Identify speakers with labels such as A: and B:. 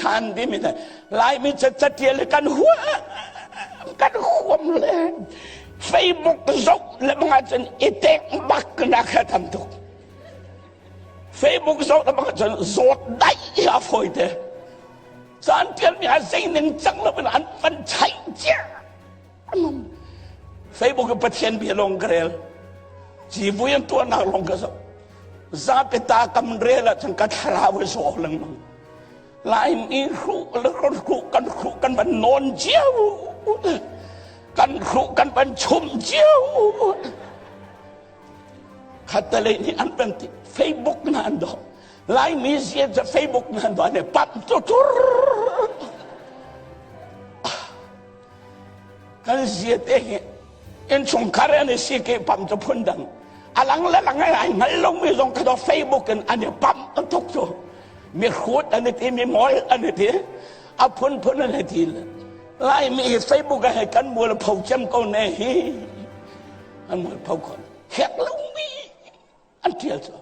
A: ṭhan timi le Laimi catial hi kan huam kan huam le Facebook zoh le bang ahcun i tek bak nak kha tam tuk. Facebook zoh le bang ahcun zawt daih a fawi te. Caan tialmi ah zei ning cang lo in an van chaih cia. Facebook in Pathian bia lawng ka rel. Civui an tuahnak lawng ka zoh. Zapi ta kam rel ahcun ka thlarau a zaw lengmang. Laimi hruh le hruh kan hruh kan van nawn cio. Kan hruh kan van chum cio. Khattelei nih an van ti Facebook na an doh. Laimi zia cu Facebook na an doh ne pam tu tur. Kan zia te hi innchungkhar an i si ke pam cu phun dang. Alang le lang ai hngal lomi zong kha do Facebook in an i pam an tuk cu. Mi hrut an i ti, mi mawl an i ti, a phunphun an i ti. Laimi hi Facebook ah he kan mual pho cem ko ne hi. An mual pho khon. Hek lomi an tial cu.